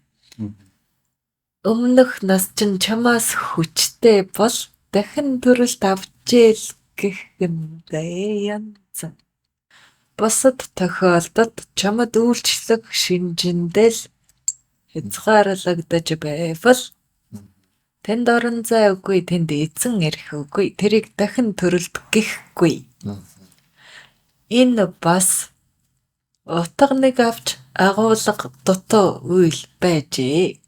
Өмнөх нас чинь чамаас хүчтэй бол дахин төрөлт авчээ л гэх юм дээ янз. Бусад тохиолдолд чамд үйлчлэх шинжиндээ л хязгаарлагдаж байвал тэнд орон зай үгүй, тэнд эзэн эрх үгүй, тэрийг дахин төрөлт гэхгүй. Энэ бас утга нэг авч агуулга дутуу үйл байжээ.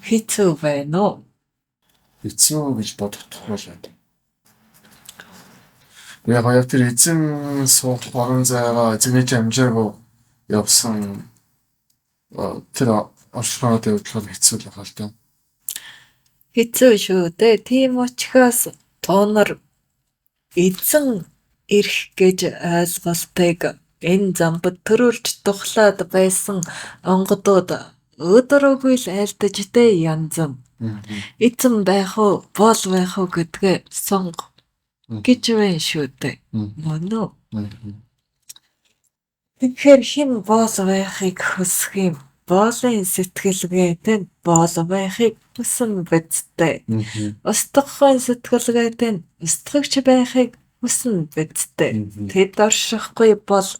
Хэцүү байна уу? Хэцүү гэж бодохдохгүй л байна. Яг тэр эзэн суух орон зайгаа эзэнэж амжаагүй явсан тэр орчмоод явдлаар хэцүү л байгаа л да. Хэцүү шүү дээ. Тийм учраас та нар эзэн эрх гэж ойлголтыг энэ замбад төрүүлж тухлаад байсан онгодууд өдрөөгүй л айлдаж дээ янзан. Эзэн байх уу, боол байх уу гэдгээ сонго гэж байна шүү дээ. Мөн үү? Тэгэхээр хэн боол байхыг хүсэх юм? Боолын сэтгэлгээтэй нь боол байхыг хүснэ биз дээ. Устгахын сэтгэлгээтэй нь устгагч байхыг хүснэ биз дээ. Тэд оршихгүй бол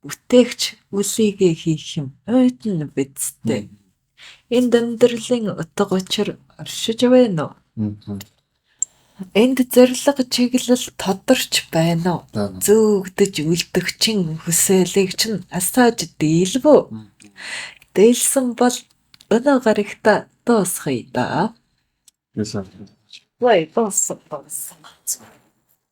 бүтээгч үлийгээ хийх юм уйдна биз дээ. Энд амьдралын утга учир оршиж байна уу? Энд зорилго чиглэл тодорч байна уу? Байна. Зөөгдөж үлдэгчин хүсээлийг чинь асааж дийлэв үү? Дийлсэн бол өнөө гарагтаа дуусгая даа. Гэсэн. Ой, дууссан дууссан.